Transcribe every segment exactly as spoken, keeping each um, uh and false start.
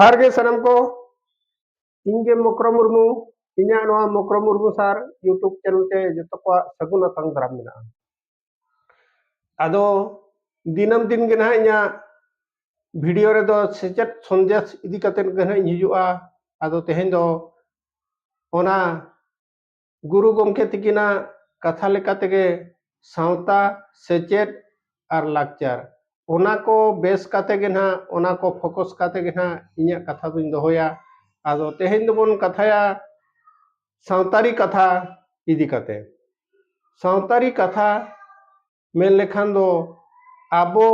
ᱡᱚᱦᱟᱨ ᱜᱮ ᱥᱟᱱᱟᱢ ᱠᱚ, ᱤᱧ ᱜᱮ ᱢᱚᱠᱨᱚ ᱢᱩᱨᱢᱩ᱾ ᱤᱧᱟᱹᱜ ᱱᱚᱣᱟ ᱢᱚᱠᱨᱚ ᱢᱩᱨᱢᱩ ᱥᱟᱨ YouTube ᱪᱮᱱᱮᱞ ᱛᱮ ᱡᱚᱛᱚ ᱠᱚᱣᱟᱜ ᱥᱟᱹᱜᱩᱱ ᱟᱛᱟᱝ ᱫᱟᱨᱟᱢ ᱢᱮᱱᱟᱜᱼᱟ᱾ ᱟᱫᱚ ᱫᱤᱱᱟᱹᱢ ᱫᱤᱱ ᱜᱮ ᱱᱟᱦᱟᱜ ᱤᱧᱟᱹᱜ ᱵᱷᱤᱰᱤᱭᱳ ᱨᱮᱫᱚ ᱥᱮᱪᱮᱫ ᱥᱚᱱᱫᱮᱥ ᱤᱫᱤ ᱠᱟᱛᱮᱫ ᱜᱮ ᱱᱟᱦᱟᱜ ᱤᱧ ᱦᱤᱡᱩᱜᱼᱟ᱾ ᱟᱫᱚ ᱛᱮᱦᱮᱧ ᱫᱚ ᱚᱱᱟ ᱜᱩᱨᱩ ᱜᱚᱢᱠᱮ ᱛᱤᱠᱤᱱᱟᱜ ᱠᱟᱛᱷᱟ ᱞᱮᱠᱟ ᱛᱮᱜᱮ ᱥᱟᱶᱛᱟ, ᱥᱮᱪᱮᱫ ᱟᱨ ᱞᱟᱠᱪᱟᱨ, ᱚᱱᱟ ᱠᱚ ᱵᱮᱥ ᱠᱟᱛᱮ ᱜᱮ ᱱᱟᱦᱟᱜ, ᱚᱱᱟ ᱠᱚ ᱯᱷᱳᱠᱟᱥ ᱠᱟᱛᱮ ᱜᱮ ᱱᱟᱦᱟᱜ ᱤᱧᱟᱹᱜ ᱠᱟᱛᱷᱟ ᱫᱚᱧ ᱫᱚᱦᱚᱭᱟ᱾ ᱟᱫᱚ ᱛᱮᱦᱮᱧ ᱫᱚᱵᱚᱱ ᱠᱟᱛᱷᱟᱭᱟ ᱥᱟᱶᱛᱟᱨᱤ ᱠᱟᱛᱷᱟ ᱤᱫᱤ ᱠᱟᱛᱮ᱾ ᱥᱟᱶᱛᱟᱨᱤ ᱠᱟᱛᱷᱟ ᱢᱮᱱ ᱞᱮᱠᱷᱟᱱ ᱫᱚ ᱟᱵᱚ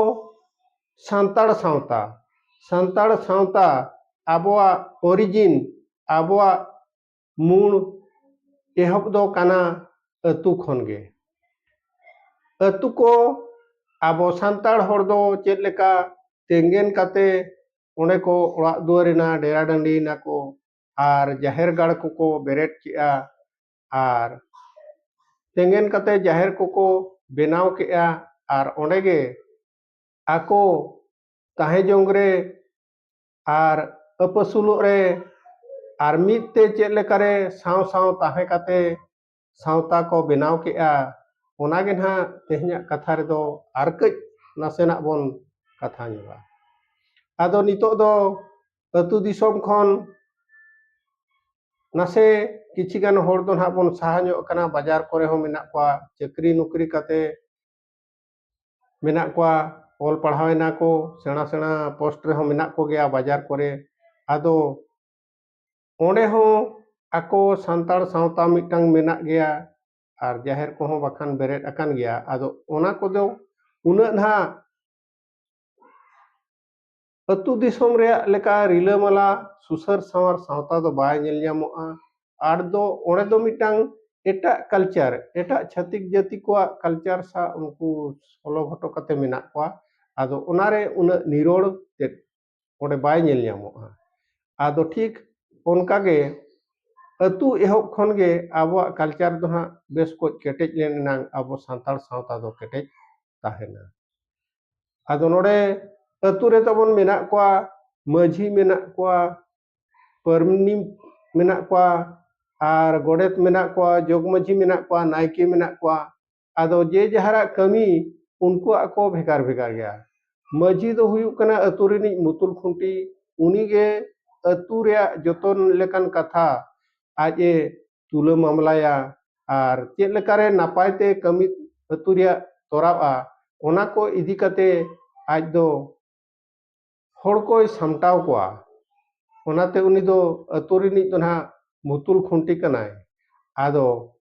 ᱥᱟᱱᱛᱟᱲ ᱥᱟᱶᱛᱟ, ᱥᱟᱱᱛᱟᱲ ᱥᱟᱶᱛᱟ ᱟᱵᱚᱣᱟᱜ ᱚᱨᱤᱡᱤᱱ, ᱟᱵᱚᱣᱟᱜ ᱢᱩᱲ ᱮᱦᱚᱵ ᱫᱚ ᱠᱟᱱᱟ ᱟᱹᱛᱩ ᱠᱷᱚᱱ ᱜᱮ᱾ ᱟᱹᱛᱩ ᱠᱚ ᱟᱵᱚ ᱥᱟᱱᱛᱟᱲ ᱦᱚᱲ ᱫᱚ ᱪᱮᱫ ᱞᱮᱠᱟ ᱛᱮᱸᱜᱮᱱ ᱠᱟᱛᱮ ᱚᱸᱰᱮ ᱠᱚ ᱚᱲᱟᱜ ᱫᱩᱣᱟᱹᱨ ᱮᱱᱟ, ᱰᱮᱨᱟ ᱰᱟᱹᱰᱤ ᱮᱱᱟ ᱠᱚ, ᱟᱨ ᱡᱟᱦᱮᱨ ᱜᱟᱲ ᱠᱚᱠᱚ ᱵᱮᱨᱮᱫ ᱠᱮᱜᱼᱟ, ᱟᱨ ᱛᱮᱸᱜᱮᱱ ᱠᱟᱛᱮ ᱡᱟᱦᱮᱨ ᱠᱚᱠᱚ ᱵᱮᱱᱟᱣ ᱠᱮᱜᱼᱟ, ᱟᱨ ᱚᱸᱰᱮ ᱜᱮ ᱟᱠᱚ ᱛᱟᱦᱮᱸ ᱡᱚᱝ ᱨᱮ ᱟᱨ ᱟᱹᱯᱟᱹᱥᱩᱞᱚᱜ ᱨᱮ ᱟᱨ ᱢᱤᱫ ᱛᱮ ᱪᱮᱫ ᱞᱮᱠᱟᱨᱮ ᱥᱟᱶ ᱥᱟᱶ ᱛᱟᱦᱮᱸ ᱠᱟᱛᱮ ᱥᱟᱶᱛᱟ ᱠᱚ ᱵᱮᱱᱟᱣ ᱠᱮᱜᱼᱟ, ᱚᱱᱟ ᱜᱮ ᱱᱟᱦᱟᱜ ᱛᱮᱦᱮᱧᱟᱜ ᱠᱟᱛᱷᱟ ᱨᱮᱫᱚ ᱟᱨ ᱠᱟᱹᱡ ᱱᱟᱥᱮᱱᱟᱜ ᱵᱚᱱ ᱠᱟᱛᱷᱟ ᱧᱚᱜᱟ᱾ ᱟᱫᱚ ᱱᱤᱛᱚᱜ ᱫᱚ ᱟᱹᱛᱩ ᱫᱤᱥᱚᱢ ᱠᱷᱚᱱ ᱱᱟᱥᱮ ᱠᱤᱪᱷᱤ ᱜᱟᱱ ᱦᱚᱲ ᱫᱚ ᱱᱟᱦᱟᱜ ᱵᱚᱱ ᱥᱟᱦᱟ ᱧᱚᱜ ᱟᱠᱟᱱᱟ, ᱵᱟᱡᱟᱨ ᱠᱚᱨᱮ ᱦᱚᱸ ᱢᱮᱱᱟᱜ ᱠᱚᱣᱟ, ᱪᱟᱹᱠᱨᱤ ᱱᱚᱠᱨᱤ ᱠᱟᱛᱮ ᱢᱮᱱᱟᱜ ᱠᱚᱣᱟ, ᱚᱞ ᱯᱟᱲᱦᱟᱣ ᱮᱱᱟ ᱠᱚ, ᱥᱮᱬᱟ ᱥᱮᱬᱟ ᱯᱳᱥᱴ ᱨᱮᱦᱚᱸ ᱢᱮᱱᱟᱜ ᱠᱚᱜᱮᱭᱟ ᱵᱟᱡᱟᱨ ᱠᱚᱨᱮ᱾ ᱟᱫᱚ ᱚᱸᱰᱮ ᱦᱚᱸ ᱟᱠᱚ ᱥᱟᱱᱛᱟᱲ ᱥᱟᱶᱛᱟ ᱢᱤᱫᱴᱟᱝ ᱢᱮᱱᱟᱜ ᱜᱮᱭᱟ, ᱟᱨ ᱡᱟᱦᱮᱨ ᱠᱚᱦᱚᱸ ᱵᱟᱠᱷᱟᱱ ᱵᱮᱨᱮᱫ ᱟᱠᱟᱱ ᱜᱮᱭᱟ᱾ ᱟᱫᱚ ᱚᱱᱟ ᱠᱚᱫᱚ ᱩᱱᱟᱹᱜ ᱱᱟᱦᱟᱜ ᱟᱹᱛᱩ ᱫᱤᱥᱚᱢ ᱨᱮᱭᱟᱜ ᱞᱮᱠᱟ ᱨᱤᱞᱟᱹᱢᱟᱞᱟ ᱥᱩᱥᱟᱹᱨ ᱥᱟᱶᱟᱨ ᱥᱟᱶᱛᱟ ᱫᱚ ᱵᱟᱭ ᱧᱮᱞ ᱧᱟᱢᱚᱜᱼᱟ᱾ ᱟᱨ ᱫᱚ ᱚᱸᱰᱮ ᱫᱚ ᱢᱤᱫᱴᱟᱝ ᱮᱴᱟᱜ ᱠᱟᱞᱪᱟᱨ, ᱮᱴᱟᱜ ᱪᱷᱟᱹᱛᱤᱠ ᱡᱟᱹᱛᱤ ᱠᱚᱣᱟᱜ ᱠᱟᱞᱪᱟᱨ ᱥᱟᱶ ᱩᱱᱠᱩ ᱥᱚᱞᱚ ᱜᱷᱚᱴᱚ ᱠᱟᱛᱮ ᱢᱮᱱᱟᱜ ᱠᱚᱣᱟ᱾ ᱟᱫᱚ ᱚᱱᱟᱨᱮ ᱩᱱᱟᱹᱜ ᱱᱤᱨᱚᱲ ᱛᱮᱫ ᱚᱸᱰᱮ ᱵᱟᱭ ᱧᱮᱞ ᱧᱟᱢᱚᱜᱼᱟ᱾ ᱟᱫᱚ ᱴᱷᱤᱠ ᱚᱱᱠᱟᱜᱮ ᱟᱹᱛᱩ ᱮᱦᱚᱵ ᱠᱷᱚᱱᱜᱮ ᱟᱵᱚᱣᱟᱜ ᱠᱟᱞᱪᱟᱨ ᱫᱚ ᱦᱟᱸᱜ ᱵᱮᱥ ᱠᱚᱡ ᱠᱮᱴᱮᱡ ᱞᱮᱱ ᱮᱱᱟᱝ ᱟᱵᱚ ᱥᱟᱱᱛᱟᱲ ᱥᱟᱶᱛᱟ ᱫᱚ ᱠᱮᱴᱮᱡ ᱛᱟᱦᱮᱱᱟ᱾ ᱟᱫᱚ ᱱᱚᱰᱮ ᱟᱹᱛᱩ ᱨᱮ ᱛᱟᱵᱚᱱ ᱢᱮᱱᱟᱜ ᱠᱚᱣᱟ ᱢᱟᱹᱡᱷᱤ ᱢᱮᱱᱟᱜ ᱠᱚᱣᱟ, ᱯᱟᱨᱱᱤ ᱢᱮᱱᱟᱜ ᱠᱚᱣᱟ, ᱟᱨ ᱜᱚᱰᱮᱛ ᱢᱮᱱᱟᱜ ᱠᱚᱣᱟ, ᱡᱚᱜᱽ ᱢᱟᱹᱡᱷᱤ ᱢᱮᱱᱟᱜ ᱠᱚᱣᱟ, ᱱᱟᱭᱠᱮ ᱢᱮᱱᱟᱜ ᱠᱚᱣᱟ᱾ ᱟᱫᱚ ᱡᱮ ᱡᱟᱦᱟᱨᱟᱜ ᱠᱟᱹᱢᱤ, ᱩᱱᱠᱩᱣᱟᱜ ᱠᱚ ᱵᱷᱮᱜᱟᱨ ᱵᱷᱮᱜᱟᱨ ᱜᱮᱭᱟ᱾ ᱢᱟᱹᱡᱷᱤ ᱫᱚ ᱦᱩᱭᱩᱜ ᱠᱟᱱᱟ ᱟᱹᱛᱩ ᱨᱤᱱᱤᱡ ᱢᱩᱛᱩᱞ ᱠᱷᱩᱱᱴᱤ, ᱩᱱᱤᱜᱮ ᱟᱹᱛᱩ ᱨᱮᱭᱟᱜ ᱡᱚᱛᱚᱱ ᱞᱮᱠᱟᱱ ᱠᱟᱛᱷᱟ ᱟᱡ ᱮ ᱛᱩᱞᱟᱹ ᱢᱟᱢᱞᱟᱭᱟ, ᱟᱨ ᱪᱮᱫ ᱞᱮᱠᱟᱨᱮ ᱱᱟᱯᱟᱭ ᱛᱮ ᱠᱟᱹᱢᱤ ᱟᱹᱛᱩ ᱨᱮᱭᱟᱜ ᱛᱚᱨᱟᱜᱼᱟ, ᱚᱱᱟ ᱠᱚ ᱤᱫᱤ ᱠᱟᱛᱮ ᱟᱡ ᱫᱚ ᱦᱚᱲ ᱠᱚᱭ ᱥᱟᱢᱴᱟᱣ ᱠᱚᱣᱟ᱾ ᱚᱱᱟᱛᱮ ᱩᱱᱤ ᱫᱚ ᱟᱹᱛᱩ ᱨᱤᱱᱤᱡ ᱫᱚ ᱱᱟᱦᱟᱜ ᱢᱩᱛᱩᱞ ᱠᱷᱩᱱᱴᱤ ᱠᱟᱱᱟᱭ᱾ ᱟᱫᱚ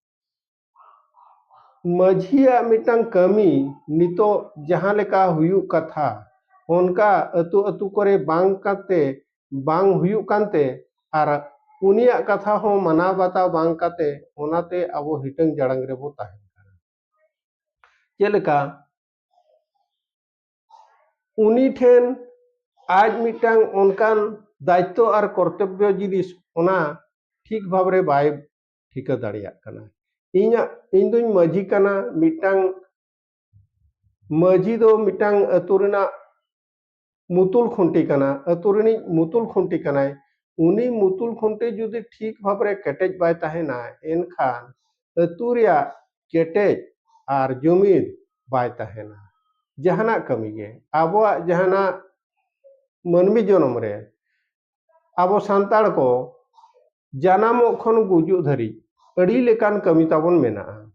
ᱢᱟᱹᱡᱷᱤᱭᱟᱜ ᱢᱤᱫᱴᱟᱝ ᱠᱟᱹᱢᱤ ᱱᱤᱛᱚᱜ ᱡᱟᱦᱟᱸ ᱞᱮᱠᱟ ᱦᱩᱭᱩᱜ ᱠᱟᱛᱷᱟ, ᱚᱱᱠᱟ ᱟᱹᱛᱩ ᱟᱹᱛᱩ ᱠᱚᱨᱮ ᱵᱟᱝ ᱠᱟᱛᱮ, ᱵᱟᱝ ᱦᱩᱭᱩᱜ ᱠᱟᱱᱛᱮ, ᱟᱨ ᱩᱱᱤᱭᱟᱜ ᱠᱟᱛᱷᱟ ᱦᱚᱸ ᱢᱟᱱᱟᱣ ᱵᱟᱛᱟᱣ ᱵᱟᱝ ᱠᱟᱛᱮ, ᱚᱱᱟᱛᱮ ᱟᱵᱚ ᱦᱤᱴᱟᱹᱝ ᱡᱟᱲᱟᱝ ᱨᱮᱵᱚ ᱛᱟᱦᱮᱱ ᱠᱟᱱᱟ᱾ ᱪᱮᱫ ᱞᱮᱠᱟ? ᱩᱱᱤ ᱴᱷᱮᱱ ᱟᱡ ᱢᱤᱫᱴᱟᱝ ᱚᱱᱠᱟᱱ ᱫᱟᱭᱤᱛᱛᱚ ᱟᱨ ᱠᱚᱨᱛᱚᱵᱵᱚ ᱡᱤᱱᱤᱥ, ᱚᱱᱟ ᱴᱷᱤᱠ ᱵᱷᱟᱵᱽ ᱨᱮ ᱵᱟᱭ ᱴᱷᱤᱠᱟᱹ ᱫᱟᱲᱮᱭᱟᱜ ᱠᱟᱱᱟ᱾ ᱤᱧᱟᱹᱜ, ᱤᱧ ᱫᱩᱧ ᱢᱟᱹᱡᱷᱤ ᱠᱟᱱᱟ, ᱢᱤᱫᱴᱟᱝ ᱢᱟᱹᱡᱷᱤ ᱫᱚ ᱢᱤᱫᱴᱟᱝ ᱟᱹᱛᱩ ᱨᱮᱱᱟᱜ ᱢᱩᱛᱩᱞ ᱠᱷᱩᱱᱴᱤ ᱠᱟᱱᱟ, ᱟᱹᱛᱩ ᱨᱤᱱᱤᱡ ᱢᱩᱛᱩᱞ ᱠᱷᱩᱱᱴᱤ ᱠᱟᱱᱟᱭ᱾ ᱩᱱᱤ ᱢᱩᱛᱩᱞ ᱠᱷᱩᱱᱴᱤ ᱡᱩᱫᱤ ᱴᱷᱤᱠ ᱵᱷᱟᱵᱽ ᱨᱮ ᱠᱮᱴᱮᱡ ᱵᱟᱭ ᱛᱟᱦᱮᱱᱟ, ᱮᱱᱠᱷᱟᱱ ᱟᱹᱛᱩ ᱨᱮᱭᱟᱜ ᱠᱮᱴᱮᱡ ᱟᱨ ᱡᱩᱢᱤᱫ ᱵᱟᱭ ᱛᱟᱦᱮᱱᱟ᱾ ᱡᱟᱦᱟᱱᱟᱜ ᱠᱟᱹᱢᱤ ᱜᱮ, ᱟᱵᱚᱣᱟᱜ ᱡᱟᱦᱟᱱᱟᱜ ᱢᱟᱹᱱᱢᱤ ᱡᱚᱱᱚᱢ ᱨᱮ ᱟᱵᱚ ᱥᱟᱱᱛᱟᱲ ᱠᱚ ᱡᱟᱱᱟᱢᱚᱜ ᱠᱷᱚᱱ ᱜᱩᱡᱩᱜ ᱫᱷᱟᱹᱨᱤᱡ ᱟᱹᱰᱤ ᱞᱮᱠᱟᱱ ᱠᱟᱹᱢᱤ ᱛᱟᱵᱚᱱ ᱢᱮᱱᱟᱜᱼᱟ᱾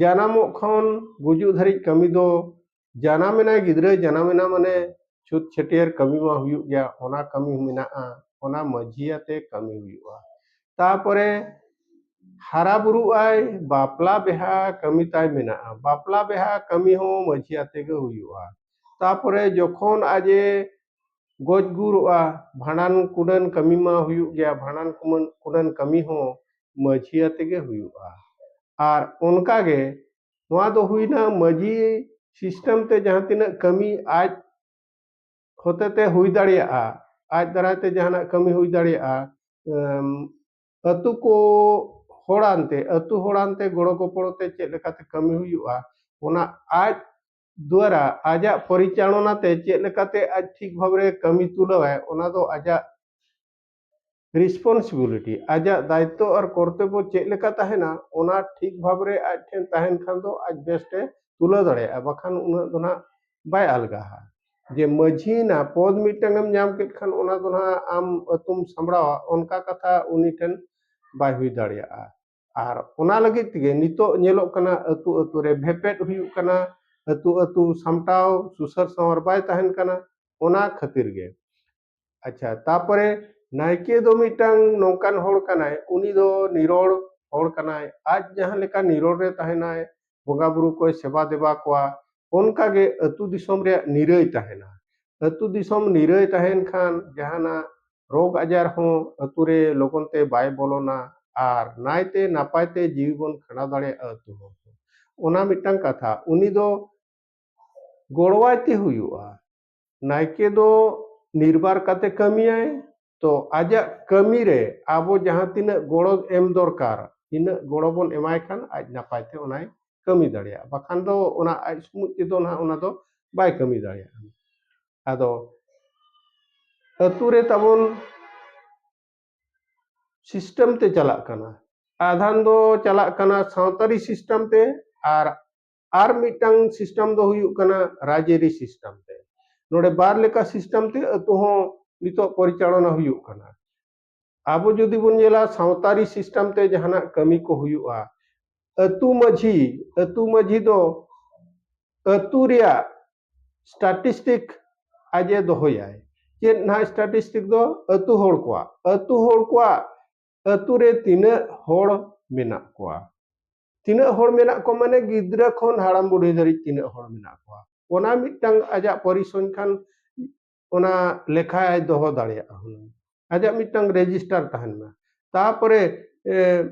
ᱡᱟᱱᱟᱢᱚᱜ ᱠᱷᱚᱱ ᱜᱩᱡᱩᱜ ᱫᱷᱟᱹᱨᱤᱡ ᱠᱟᱹᱢᱤ ᱫᱚ, ᱡᱟᱱᱟᱢ ᱮᱱᱟᱭ ᱜᱤᱫᱽᱨᱟᱹ, ᱡᱟᱱᱟᱢ ᱮᱱᱟ ᱢᱟᱱᱮ ᱪᱷᱩᱛ ᱪᱷᱟᱹᱴᱭᱟᱹᱨ ᱠᱟᱹᱢᱤ ᱢᱟ ᱦᱩᱭᱩᱜ ᱜᱮᱭᱟ, ᱚᱱᱟ ᱠᱟᱹᱢᱤ ᱢᱮᱱᱟᱜᱼᱟ, ᱚᱱᱟ ᱢᱟᱹᱡᱷᱤ ᱟᱛᱮ ᱠᱟᱹᱢᱤ ᱦᱩᱭᱩᱜᱼᱟ᱾ ᱛᱟᱯᱚᱨᱮ ᱦᱟᱨᱟ ᱵᱩᱨᱩᱜ ᱟᱭ, ᱵᱟᱯᱞᱟ ᱵᱤᱦᱟ ᱠᱟᱹᱢᱤ ᱛᱟᱭ ᱢᱮᱱᱟᱜᱼᱟ, ᱵᱟᱯᱞᱟ ᱵᱤᱦᱟ ᱠᱟᱹᱢᱤ ᱦᱚᱸ ᱢᱟᱹᱡᱷᱤ ᱟᱛᱮ ᱜᱮ ᱦᱩᱭᱩᱜᱼᱟ᱾ ᱛᱟᱯᱚᱨᱮ ᱡᱚᱠᱷᱚᱱ ᱟᱡ ᱮ ᱜᱚᱡ ᱜᱩᱨᱚᱜᱼᱟ, ᱵᱷᱟᱸᱰᱟᱱ ᱠᱩᱰᱟᱹᱱ ᱠᱟᱹᱢᱤ ᱢᱟ ᱦᱩᱭᱩᱜ ᱜᱮᱭᱟ, ᱵᱷᱟᱸᱰᱟᱱ ᱠᱩᱢᱟᱹᱱ-, ᱠᱩᱰᱟᱹᱱ ᱠᱟᱹᱢᱤ ᱦᱚᱸ ᱢᱟᱹᱡᱷᱤ ᱟᱛᱮ ᱜᱮ ᱦᱩᱭᱩᱜᱼᱟ᱾ ᱟᱨ ᱚᱱᱠᱟ ᱜᱮ ᱱᱚᱣᱟ ᱫᱚ ᱦᱩᱭᱱᱟ ᱢᱟᱹᱡᱷᱤ system ᱛᱮ ᱡᱟᱦᱟᱸ ᱛᱤᱱᱟᱹᱜ ᱠᱟᱹᱢᱤ ᱟᱡ ᱦᱚᱛᱮ ᱛᱮ ᱦᱩᱭ ᱫᱟᱲᱮᱭᱟᱜᱼᱟ, ᱟᱡ ᱫᱟᱨᱟᱭ ᱛᱮ ᱡᱟᱦᱟᱱᱟᱜ ᱠᱟᱹᱢᱤ ᱦᱩᱭ ᱫᱟᱲᱮᱭᱟᱜᱼᱟ, ᱮᱢ, ᱟᱹᱛᱩ ᱠᱚ ᱦᱚᱲᱟᱱᱛᱮ, ᱟᱹᱛᱩ ᱦᱚᱲᱟᱱᱛᱮ ᱜᱚᱲᱚ ᱜᱚᱯᱚᱲᱚ ᱛᱮ ᱪᱮᱫ ᱞᱮᱠᱟᱛᱮ ᱠᱟᱹᱢᱤ ᱦᱩᱭᱩᱜᱼᱟ, ᱚᱱᱟ ᱟᱡ ᱫᱩᱣᱟᱨᱟ ᱟᱡᱟᱜ ᱯᱚᱨᱤᱪᱟᱞᱚᱱᱟ ᱛᱮ ᱪᱮᱫ ᱞᱮᱠᱟᱛᱮ ᱟᱡ ᱴᱷᱤᱠ ᱵᱷᱟᱵᱽ ᱨᱮ ᱠᱟᱹᱢᱤ ᱛᱩᱞᱟᱹᱣᱟᱭ, ᱚᱱᱟ ᱫᱚ ᱟᱡᱟᱜ ᱨᱮᱥᱯᱚᱱᱥᱤᱵᱤᱞᱤᱴᱤ, ᱟᱡᱟᱜ ᱫᱟᱭᱤᱛᱛᱚ ᱟᱨ ᱠᱚᱨᱛᱚᱵᱵᱚ ᱪᱮᱫ ᱞᱮᱠᱟ ᱛᱟᱦᱮᱱᱟ, ᱚᱱᱟ ᱴᱷᱤᱠ ᱵᱷᱟᱵᱽ ᱨᱮ ᱟᱡ ᱴᱷᱮᱱ ᱛᱟᱦᱮᱱ ᱠᱷᱟᱱ ᱫᱚ ᱟᱡ ᱵᱮᱥ ᱛᱮ ᱛᱩᱞᱟᱹᱣ ᱫᱟᱲᱮᱭᱟᱜᱼᱟ, ᱵᱟᱠᱷᱟᱱ ᱩᱱᱟᱹᱜ ᱫᱚ ᱱᱟᱦᱟᱜ ᱵᱟᱭ ᱟᱞᱜᱟᱦᱟ᱾ ᱡᱮ ᱢᱟᱹᱡᱷᱤ ᱱᱟ ᱯᱚᱫᱽ ᱢᱤᱫᱴᱟᱝ ᱮᱢ ᱧᱟᱢ ᱠᱮᱫ ᱠᱷᱟᱱ ᱚᱱᱟ ᱫᱚ ᱱᱟᱦᱟᱜ ᱟᱢ ᱟᱹᱛᱩᱢ ᱥᱟᱢᱵᱲᱟᱣᱟ, ᱚᱱᱠᱟ ᱠᱟᱛᱷᱟ ᱩᱱᱤ ᱴᱷᱮᱱ ᱵᱟᱭ ᱦᱩᱭ ᱫᱟᱲᱮᱭᱟᱜᱼᱟ᱾ ᱟᱨ ᱚᱱᱟ ᱞᱟᱹᱜᱤᱫ ᱛᱮᱜᱮ ᱱᱤᱛᱚᱜ ᱧᱮᱞᱚᱜ ᱠᱟᱱᱟ, ᱟᱹᱛᱩ ᱟᱹᱛᱩ ᱨᱮ ᱵᱷᱮᱯᱮᱫ ᱦᱩᱭᱩᱜ ᱠᱟᱱᱟ, ᱟᱹᱛᱩ ᱟᱹᱛᱩ ᱥᱟᱢᱴᱟᱣ ᱥᱩᱥᱟᱹᱨ ᱥᱟᱶᱟᱨ ᱵᱟᱭ ᱛᱟᱦᱮᱱ ᱠᱟᱱᱟ, ᱚᱱᱟ ᱠᱷᱟᱹᱛᱤᱨ ᱜᱮ᱾ ᱟᱪᱪᱷᱟ, ᱛᱟᱯᱚᱨᱮ ᱱᱟᱭᱠᱮ ᱫᱚ ᱢᱤᱫᱴᱟᱝ ᱱᱚᱝᱠᱟᱱ ᱦᱚᱲ ᱠᱟᱱᱟᱭ, ᱩᱱᱤ ᱫᱚ ᱱᱤᱨᱚᱲ ᱦᱚᱲ ᱠᱟᱱᱟᱭ᱾ ᱟᱡ ᱡᱟᱦᱟᱸ ᱞᱮᱠᱟ ᱱᱤᱨᱚᱲ ᱨᱮ ᱛᱟᱦᱮᱱᱟᱭ, ᱵᱚᱸᱜᱟ ᱵᱩᱨᱩ ᱠᱚᱭ ᱥᱮᱵᱟ ᱫᱮᱵᱟ ᱠᱚᱣᱟ, ᱚᱱᱠᱟ ᱜᱮ ᱟᱹᱛᱩ ᱫᱤᱥᱚᱢ ᱨᱮᱭᱟᱜ ᱱᱤᱨᱟᱹᱭ ᱛᱟᱦᱮᱱᱟ᱾ ᱟᱹᱛᱩ ᱫᱤᱥᱚᱢ ᱱᱤᱨᱟᱹᱭ ᱛᱟᱦᱮᱱ ᱠᱷᱟᱱ ᱡᱟᱦᱟᱱᱟᱜ ᱨᱳᱜᱽ ᱟᱡᱟᱨ ᱦᱚᱸ ᱟᱹᱛᱩ ᱨᱮ ᱞᱚᱜᱚᱱ ᱛᱮ ᱵᱟᱭ ᱵᱚᱞᱚᱱᱟ ᱟᱨ ᱱᱟᱭᱛᱮ ᱱᱟᱯᱟᱭ ᱛᱮ ᱡᱤᱣᱤ ᱵᱚᱱ ᱠᱷᱟᱸᱰᱟᱣ ᱫᱟᱲᱮᱭᱟᱜᱼᱟ ᱟᱹᱛᱩ ᱦᱚᱲ ᱠᱚ᱾ ᱚᱱᱟ ᱢᱤᱫᱴᱟᱝ ᱠᱟᱛᱷᱟ᱾ ᱩᱱᱤ ᱫᱚ ᱜᱚᱲᱚᱣᱟᱭ ᱛᱮ ᱦᱩᱭᱩᱜᱼᱟ᱾ ᱱᱟᱭᱠᱮ ᱫᱚ ᱱᱤᱨᱵᱟᱨ ᱠᱟᱛᱮ ᱠᱟᱹᱢᱤᱭᱟᱭ, ᱛᱚ ᱟᱡᱟᱜ ᱠᱟᱹᱢᱤ ᱨᱮ ᱟᱵᱚ ᱡᱟᱦᱟᱸ ᱛᱤᱱᱟᱹᱜ ᱜᱚᱲᱚ ᱮᱢ ᱫᱚᱨᱠᱟᱨ, ᱤᱱᱟᱹᱜ ᱜᱚᱲᱚ ᱵᱚᱱ ᱮᱢᱟᱭ ᱠᱷᱟᱱ ᱟᱡ ᱱᱟᱯᱟᱭ ᱛᱮ ᱚᱱᱟᱭ ᱠᱟᱹᱢᱤ ᱫᱟᱲᱮᱭᱟᱜᱼᱟ, ᱵᱟᱠᱷᱟᱱ ᱫᱚ ᱚᱱᱟ ᱟᱡ ᱥᱩᱢᱩᱡ ᱛᱮᱫᱚ ᱱᱟᱦᱟᱜ ᱚᱱᱟ ᱫᱚ ᱵᱟᱭ ᱠᱟᱹᱢᱤ ᱫᱟᱲᱮᱭᱟᱜᱼᱟ᱾ ᱟᱫᱚ ᱟᱹᱛᱩ ᱨᱮ ᱛᱟᱵᱚᱱ ᱥᱤᱥᱴᱮᱢ ᱛᱮ ᱪᱟᱞᱟᱜ ᱠᱟᱱᱟ, ᱟᱫᱷᱟᱱ ᱫᱚ ᱪᱟᱞᱟᱜ ᱠᱟᱱᱟ ᱥᱟᱶᱛᱟᱨᱤ ᱥᱤᱥᱴᱮᱢ ᱛᱮ, ᱟᱨ ᱟᱨ ᱢᱤᱫᱴᱟᱝ ᱥᱤᱥᱴᱮᱢ ᱫᱚ ᱦᱩᱭᱩᱜ ᱠᱟᱱᱟ ᱨᱟᱡᱽᱟᱹᱨᱤ ᱥᱤᱥᱴᱮᱢ ᱛᱮ᱾ ᱱᱚᱰᱮ ᱵᱟᱨ ᱞᱮᱠᱟ ᱥᱤᱥᱴᱮᱢ ᱛᱮ ᱟᱹᱛᱩ ᱦᱚᱸ ᱱᱤᱛᱚᱜ ᱯᱚᱨᱤᱪᱟᱞᱚᱱᱟ ᱦᱩᱭᱩᱜ ᱠᱟᱱᱟ᱾ ᱟᱵᱚ ᱡᱩᱫᱤ ᱵᱚᱱ ᱧᱮᱞᱟ ᱥᱟᱶᱛᱟᱨᱤ ᱥᱤᱥᱴᱮᱢ ᱛᱮ ᱡᱟᱦᱟᱱᱟᱜ ᱠᱟᱹᱢᱤ ᱠᱚ ᱦᱩᱭᱩᱜᱼᱟ, ᱟᱹᱛᱩ ᱢᱟᱹᱡᱷᱤ, ᱟᱹᱛᱩ ᱢᱟᱹᱡᱷᱤ ᱫᱚ ᱟᱹᱛᱩ ᱨᱮᱭᱟᱜ ᱥᱴᱟᱴᱤᱥᱴᱤᱠ ᱟᱡ ᱮ ᱫᱚᱦᱚᱭᱟᱭ᱾ ᱪᱮᱫ ᱱᱟᱦᱟᱜ ᱥᱴᱟᱴᱤᱥᱴᱤᱠ ᱫᱚ? ᱟᱹᱛᱩ ᱦᱚᱲ ᱠᱚᱣᱟᱜ, ᱟᱹᱛᱩ ᱦᱚᱲ ᱠᱚᱣᱟᱜ ᱟᱹᱛᱩ ᱨᱮ ᱛᱤᱱᱟᱹᱜ ᱦᱚᱲ ᱢᱮᱱᱟᱜ ᱠᱚᱣᱟ, ᱛᱤᱱᱟᱹᱜ ᱦᱚᱲ ᱢᱮᱱᱟᱜ ᱠᱚᱣᱟ ᱢᱟᱱᱮ ᱜᱤᱫᱽᱨᱟᱹ ᱠᱷᱚᱱ ᱦᱟᱲᱟᱢ ᱵᱩᱰᱷᱤ ᱫᱷᱟᱹᱨᱤᱡ ᱛᱤᱱᱟᱹᱜ ᱦᱚᱲ ᱢᱮᱱᱟᱜ ᱠᱚᱣᱟ, ᱚᱱᱟ ᱢᱤᱫᱴᱟᱝ ᱟᱡᱟᱜ ᱯᱚᱨᱤᱥᱚᱝᱠᱷᱟᱱ, ᱚᱱᱟ ᱞᱮᱠᱷᱟᱭ ᱫᱚᱦᱚ ᱫᱟᱲᱮᱭᱟᱜᱼᱟ ᱦᱩᱱᱟᱹᱝ, ᱟᱡᱟᱜ ᱢᱤᱫᱴᱟᱝ ᱨᱮᱡᱤᱥᱴᱟᱨ ᱛᱟᱦᱮᱱ ᱢᱟ᱾ ᱛᱟᱯᱚᱨᱮ ᱮ,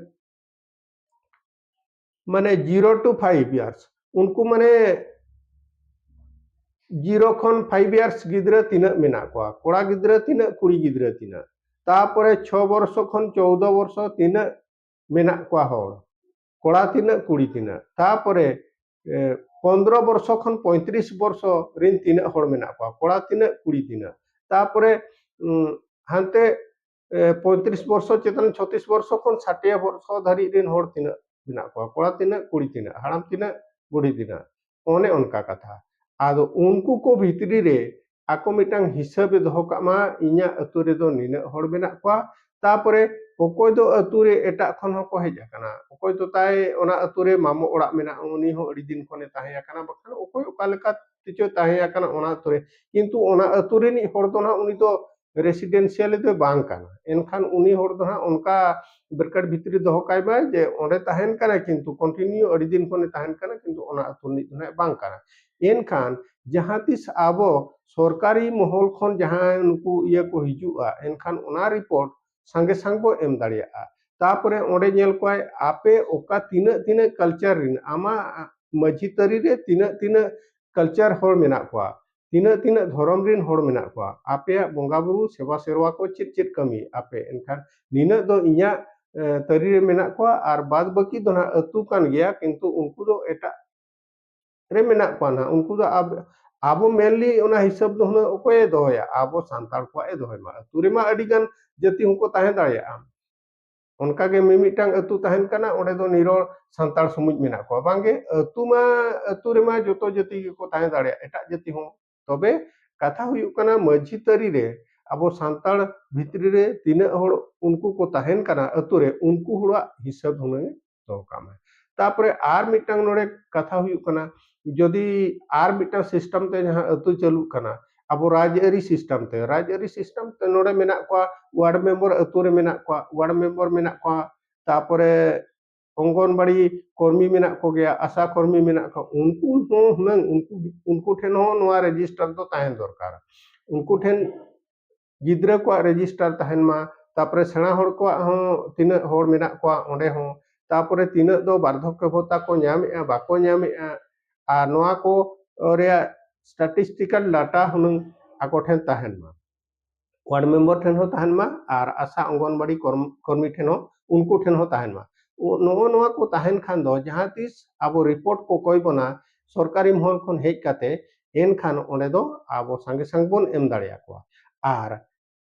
ᱢᱟᱱᱮ zero to five years, ᱩᱱᱠᱩ ᱢᱟᱱᱮ zero ᱠᱷᱚᱱ five years ᱜᱤᱫᱽᱨᱟᱹ ᱛᱤᱱᱟᱹᱜ ᱢᱮᱱᱟᱜ ᱠᱚᱣᱟ, ᱠᱚᱲᱟ ᱜᱤᱫᱽᱨᱟᱹ ᱛᱤᱱᱟᱹᱜ, ᱠᱩᱲᱤ ᱜᱤᱫᱽᱨᱟᱹ ᱛᱤᱱᱟᱹᱜ, ᱛᱟᱯᱚᱨᱮ ᱪᱷᱚ ᱵᱚᱨᱥᱚ ᱠᱷᱚᱱ ᱪᱳᱫᱚ ᱵᱚᱨᱥᱚ ᱛᱤᱱᱟᱹᱜ ᱢᱮᱱᱟᱜ ᱠᱚᱣᱟ ᱦᱚᱲ, ᱠᱚᱲᱟ ᱛᱤᱱᱟᱹᱜ, ᱠᱩᱲᱤ ᱛᱤᱱᱟᱹᱜ, ᱛᱟᱯᱚᱨᱮ ᱮ, ᱯᱚᱱᱫᱽᱨᱚ ᱵᱚᱨᱥᱚ ᱠᱷᱚᱱ ᱯᱚᱸᱭᱛᱨᱤᱥ ᱵᱚᱨᱥᱚ ᱨᱤᱱ ᱛᱤᱱᱟᱹᱜ ᱦᱚᱲ ᱢᱮᱱᱟᱜ ᱠᱚᱣᱟ, ᱠᱚᱲᱟ ᱛᱤᱱᱟᱹᱜ, ᱠᱩᱲᱤ ᱛᱤᱱᱟᱹᱜ᱾ ᱛᱟᱯᱚᱨᱮ ᱦᱟᱱᱛᱮ ᱯᱚᱸᱭᱛᱨᱤᱥ ᱵᱚᱨᱥᱚ ᱪᱮᱛᱟᱱ, ᱪᱷᱚᱛᱨᱤᱥ ᱵᱚᱨᱥᱚ ᱠᱷᱚᱱ ᱥᱟᱴ ᱵᱚᱨᱥᱚ ᱫᱷᱟᱹᱨᱤᱡ ᱨᱤᱱ ᱦᱚᱲ ᱛᱤᱱᱟᱹᱜ ᱢᱮᱱᱟᱜ ᱠᱚᱣᱟ, ᱠᱚᱲᱟ ᱛᱤᱱᱟᱹᱜ, ᱠᱩᱲᱤ ᱛᱤᱱᱟᱹᱜ, ᱦᱟᱲᱟᱢ ᱛᱤᱱᱟᱹᱜ, ᱵᱩᱲᱦᱤ ᱛᱤᱱᱟᱹᱜ, ᱚᱱᱮ ᱚᱱᱠᱟ ᱠᱟᱛᱷᱟ᱾ ᱟᱫᱚ ᱩᱱᱠᱩ ᱠᱚ ᱵᱷᱤᱛᱨᱤ ᱨᱮ ᱟᱠᱚ ᱢᱤᱫᱴᱟᱝ ᱦᱤᱥᱟᱹᱵ ᱮ ᱫᱚᱦᱚ ᱠᱟᱜ ᱢᱟ, ᱤᱧᱟᱹᱜ ᱟᱹᱛᱩ ᱨᱮᱫᱚ ᱱᱤᱱᱟᱹᱜ ᱦᱚᱲ ᱢᱮᱱᱟᱜ ᱠᱚᱣᱟ᱾ ᱛᱟᱯᱚᱨᱮ ᱚᱠᱚᱭ ᱫᱚ ᱟᱹᱛᱩ ᱨᱮ ᱮᱴᱟᱜ ᱠᱷᱚᱱ ᱦᱚᱸᱠᱚ ᱦᱮᱡ ᱟᱠᱟᱱᱟ, ᱚᱠᱚᱭ ᱫᱚ ᱛᱟᱭ ᱚᱱᱟ ᱟᱹᱛᱩ ᱨᱮ ᱢᱟᱢᱚ ᱚᱲᱟᱜ ᱢᱮᱱᱟᱜᱼᱟ, ᱩᱱᱤ ᱦᱚᱸ ᱟᱹᱰᱤ ᱫᱤᱱ ᱠᱷᱚᱱᱮ ᱛᱟᱦᱮᱸ ᱟᱠᱟᱱᱟ, ᱵᱟᱠᱷᱟᱱ ᱚᱠᱚᱭ ᱚᱠᱟ ᱞᱮᱠᱟ ᱛᱮᱪᱚᱭ ᱛᱟᱦᱮᱸ ᱟᱠᱟᱱᱟ ᱚᱱᱟ ᱟᱹᱛᱩ ᱨᱮ, ᱠᱤᱱᱛᱩ ᱚᱱᱟ ᱟᱹᱛᱩ ᱨᱤᱱᱤᱡ ᱦᱚᱲ ᱫᱚ ᱱᱟᱦᱟᱜ ᱩᱱᱤ ᱫᱚ ᱨᱮᱥᱤᱰᱮᱱᱥᱤᱭᱟᱞᱤ ᱫᱚ ᱵᱟᱝ ᱠᱟᱱᱟ᱾ ᱮᱱᱠᱷᱟᱱ ᱩᱱᱤ ᱦᱚᱲ ᱫᱚ ᱦᱟᱸᱜ ᱚᱱᱠᱟ ᱵᱨᱮᱠᱮᱴ ᱵᱷᱤᱛᱨᱤ ᱫᱚᱦᱚ ᱠᱟᱭ ᱢᱟᱭ ᱡᱮ ᱚᱸᱰᱮ ᱛᱟᱦᱮᱱ ᱠᱟᱱᱟ, ᱠᱤᱱᱛᱩ ᱠᱚᱱᱴᱤᱱᱤᱭᱩ ᱟᱹᱰᱤ ᱫᱤᱱ ᱠᱷᱚᱱᱮ ᱛᱟᱦᱮᱱ ᱠᱟᱱᱟ, ᱠᱤᱱᱛᱩ ᱚᱱᱟ ᱟᱹᱛᱩ ᱨᱤᱱᱤᱡ ᱫᱚ ᱦᱟᱸᱜ ᱵᱟᱝ ᱠᱟᱱᱟ᱾ ᱮᱱᱠᱷᱟᱱ ᱡᱟᱦᱟᱸ ᱛᱤᱥ ᱟᱵᱚ ᱥᱚᱨᱠᱟᱨᱤ ᱢᱚᱦᱚᱞ ᱠᱷᱚᱱ ᱡᱟᱦᱟᱸ ᱱᱩᱠᱩ ᱤᱭᱟᱹ ᱠᱚ ᱦᱤᱡᱩᱜᱼᱟ, ᱮᱱᱠᱷᱟᱱ ᱚᱱᱟ ᱨᱤᱯᱳᱨᱴ ᱥᱟᱸᱜᱮ ᱥᱟᱝ ᱵᱚ ᱮᱢ ᱫᱟᱲᱮᱭᱟᱜᱼᱟ᱾ ᱛᱟᱯᱚᱨᱮ ᱚᱸᱰᱮ ᱧᱮᱞ ᱠᱚᱣᱟᱭ ᱟᱯᱮ ᱚᱠᱟ ᱛᱤᱱᱟᱹᱜ ᱛᱤᱱᱟᱹᱜ ᱠᱟᱞᱪᱟᱨ ᱨᱤᱱ, ᱟᱢᱟᱜ ᱢᱟᱹᱡᱷᱤ ᱛᱟᱹᱨᱤ ᱨᱮ ᱛᱤᱱᱟᱹᱜ ᱛᱤᱱᱟᱹᱜ ᱠᱟᱞᱪᱟᱨ ᱦᱚᱲ ᱢᱮᱱᱟᱜ ᱠᱚᱣᱟ, ᱛᱤᱱᱟᱹᱜ ᱛᱤᱱᱟᱹᱜ ᱫᱷᱚᱨᱚᱢ ᱨᱤᱱ ᱦᱚᱲ ᱢᱮᱱᱟᱜ ᱠᱚᱣᱟ, ᱟᱯᱮᱭᱟᱜ ᱵᱚᱸᱜᱟ ᱵᱩᱨᱩ ᱥᱮᱵᱟ ᱥᱮᱨᱣᱟ ᱠᱚ ᱪᱮᱫ ᱪᱮᱫ ᱠᱟᱹᱢᱤ ᱟᱯᱮ, ᱮᱱᱠᱷᱟᱱ ᱱᱤᱱᱟᱹᱜ ᱫᱚ ᱤᱧᱟᱹᱜ ᱛᱟᱹᱨᱤ ᱨᱮ ᱢᱮᱱᱟᱜ ᱠᱚᱣᱟ, ᱟᱨ ᱵᱟᱫ ᱵᱟᱹᱠᱤ ᱫᱚ ᱱᱟᱦᱟᱜ ᱟᱹᱛᱩ ᱠᱟᱱ ᱜᱮᱭᱟ, ᱠᱤᱱᱛᱩ ᱩᱱᱠᱩ ᱫᱚ ᱮᱴᱟᱜ ᱨᱮ ᱢᱮᱱᱟᱜ ᱠᱚᱣᱟ ᱱᱟᱦᱟᱜ᱾ ᱩᱱᱠᱩ ᱫᱚ ᱟᱵ-, ᱟᱵᱚ ᱢᱮᱱᱞᱤ ᱚᱱᱟ ᱦᱤᱥᱟᱹᱵ ᱫᱚ ᱦᱩᱱᱟᱹᱝ ᱚᱠᱚᱭᱮ ᱫᱚᱦᱚᱭᱟ? ᱟᱵᱚ ᱥᱟᱱᱛᱟᱲ ᱠᱚᱣᱟᱜ ᱮ ᱫᱚᱦᱚᱭ ᱢᱟ᱾ ᱟᱹᱛᱩ ᱨᱮᱢᱟ ᱟᱹᱰᱤ ᱜᱟᱱ ᱡᱟᱹᱛᱤ ᱦᱚᱸᱠᱚ ᱛᱟᱦᱮᱸ ᱫᱟᱲᱮᱭᱟᱜᱼᱟ᱾ ᱚᱱᱠᱟᱜᱮ ᱢᱤᱢᱤᱫᱴᱟᱝ ᱟᱹᱛᱩ ᱛᱟᱦᱮᱱ ᱠᱟᱱᱟ, ᱚᱸᱰᱮ ᱫᱚ ᱱᱤᱨᱚᱲ ᱥᱟᱱᱛᱟᱲ ᱥᱚᱢᱟᱡᱽ ᱢᱮᱱᱟᱜ ᱠᱚᱣᱟ᱾ ᱵᱟᱝᱜᱮ, ᱟᱹᱛᱩ ᱢᱟ, ᱟᱹᱛᱩ ᱨᱮᱢᱟ ᱡᱚᱛᱚ ᱡᱟᱹᱛᱤ ᱜᱮᱠᱚ ᱛᱟᱦᱮᱸ ᱫᱟᱲᱮᱭᱟᱜᱼᱟ, ᱮᱴᱟᱜ ᱡᱟᱹᱛᱤ ᱦᱚᱸ᱾ ᱛᱚᱵᱮ ᱠᱟᱛᱷᱟ ᱦᱩᱭᱩᱜ ᱠᱟᱱᱟ, ᱢᱟᱹᱡᱷᱤ ᱛᱟᱹᱨᱤ ᱨᱮ ᱟᱵᱚ ᱥᱟᱱᱛᱟᱲ ᱵᱷᱤᱛᱨᱤ ᱨᱮ ᱛᱤᱱᱟᱹᱜ ᱦᱚᱲ ᱩᱱᱠᱩ ᱠᱚ ᱛᱟᱦᱮᱱ ᱠᱟᱱᱟ ᱟᱹᱛᱩ ᱨᱮ, ᱩᱱᱠᱩ ᱦᱚᱲᱟᱜ ᱦᱤᱥᱟᱹᱵ ᱦᱩᱱᱟᱹᱝ ᱫᱚᱦᱚ ᱠᱟᱜ ᱢᱟ᱾ ᱛᱟᱯᱚᱨᱮ ᱟᱨ ᱢᱤᱫᱴᱟᱝ ᱱᱚᱰᱮ ᱠᱟᱛᱷᱟ ᱦᱩᱭᱩᱜ ᱠᱟᱱᱟ, ᱡᱩᱫᱤ ᱟᱨ ᱢᱤᱫᱴᱟᱝ ᱥᱤᱥᱴᱮᱢ ᱛᱮ ᱡᱟᱦᱟᱸ ᱟᱹᱛᱩ ᱪᱟᱹᱞᱩᱜ ᱠᱟᱱᱟ, ᱟᱵᱚ ᱨᱟᱡᱽᱟᱹᱨᱤ ᱥᱤᱥᱴᱮᱢ ᱛᱮ, ᱨᱟᱡᱽᱟᱹᱨᱤ ᱥᱤᱥᱴᱮᱢ ᱛᱮ ᱱᱚᱰᱮ ᱢᱮᱱᱟᱜ ᱠᱚᱣᱟ, ᱣᱟᱨᱰ ᱢᱮᱢᱵᱟᱨ ᱟᱹᱛᱩ ᱨᱮ ᱢᱮᱱᱟᱜ ᱠᱚᱣᱟ, ᱣᱟᱨᱰ ᱢᱮᱢᱵᱟᱨ ᱢᱮᱱᱟᱜ ᱠᱚᱣᱟ, ᱛᱟᱯᱚᱨᱮ ᱚᱝᱜᱚᱱᱵᱟᱲᱤ ᱠᱚᱨᱢᱤ ᱢᱮᱱᱟᱜ ᱠᱚᱜᱮᱭᱟ, ᱟᱥᱟ ᱠᱚᱨᱢᱤ ᱢᱮᱱᱟᱜ ᱠᱚᱣᱟ, ᱩᱱᱠᱩ ᱦᱚᱸ ᱦᱩᱱᱟᱹᱝ ᱩᱱᱠᱩ, ᱩᱱᱠᱩ ᱴᱷᱮᱱ ᱦᱚᱸ ᱱᱚᱣᱟ ᱨᱮᱡᱤᱥᱴᱟᱨ ᱫᱚ ᱛᱟᱦᱮᱱ ᱫᱚᱨᱠᱟᱨ᱾ ᱩᱱᱠᱩ ᱴᱷᱮᱱ ᱜᱤᱫᱽᱨᱟᱹ ᱠᱚᱣᱟᱜ ᱨᱮᱡᱤᱥᱴᱟᱨ ᱛᱟᱦᱮᱱ ᱢᱟ, ᱛᱟᱯᱚᱨᱮ ᱥᱮᱬᱟ ᱦᱚᱲ ᱠᱚᱣᱟᱜ ᱦᱚᱸ ᱛᱤᱱᱟᱹᱜ ᱦᱚᱲ ᱢᱮᱱᱟᱜ ᱠᱚᱣᱟ ᱚᱸᱰᱮ ᱦᱚᱸ, ᱛᱟᱯᱚᱨᱮ ᱛᱤᱱᱟᱹᱜ ᱫᱚ ᱵᱟᱨᱫᱷᱚᱠᱭᱚ ᱵᱷᱚᱛᱟ ᱠᱚ ᱧᱟᱢᱮᱜᱼᱟ, ᱵᱟᱠᱚ ᱧᱟᱢᱮᱜᱼᱟ, ᱟᱨ ᱱᱚᱣᱟ ᱠᱚ ᱨᱮᱭᱟᱜ statistical data ᱦᱩᱱᱟᱹᱝ ᱟᱠᱚ ᱴᱷᱮᱱ ᱛᱟᱦᱮᱱ ᱢᱟ, ᱣᱟᱨᱰ ᱢᱮᱢᱵᱟᱨ ᱴᱷᱮᱱ ᱦᱚᱸ ᱛᱟᱦᱮᱱ ᱢᱟ, ᱟᱨ ᱟᱥᱟ ᱚᱝᱜᱚᱱᱵᱟᱲᱤ ᱠᱚᱨᱢ-, ᱠᱚᱨᱢᱤ ᱴᱷᱮᱱ ᱦᱚᱸ, ᱩᱱᱠᱩ ᱴᱷᱮᱱ ᱦᱚᱸ ᱛᱟᱦᱮᱱ ᱢᱟ᱾ ᱩ-, ᱱᱚᱜᱼᱚ ᱱᱚᱣᱟ ᱠᱚ ᱛᱟᱦᱮᱱ ᱠᱷᱟᱱ ᱫᱚ ᱡᱟᱦᱟᱸ ᱛᱤᱥ ᱟᱵᱚ ᱨᱤᱯᱳᱨᱴ ᱠᱚ ᱠᱚᱭ ᱵᱚᱱᱟ, ᱥᱚᱨᱠᱟᱨᱤ ᱢᱚᱦᱚᱞ ᱠᱷᱚᱱ ᱦᱮᱡ ᱠᱟᱛᱮ, ᱮᱱᱠᱷᱟᱱ ᱚᱸᱰᱮ ᱫᱚ ᱟᱵᱚ ᱥᱟᱸᱜᱮ ᱥᱟᱸᱜᱮ ᱵᱚᱱ ᱮᱢ ᱫᱟᱲᱮᱭᱟᱠᱚᱣᱟ᱾ ᱟᱨ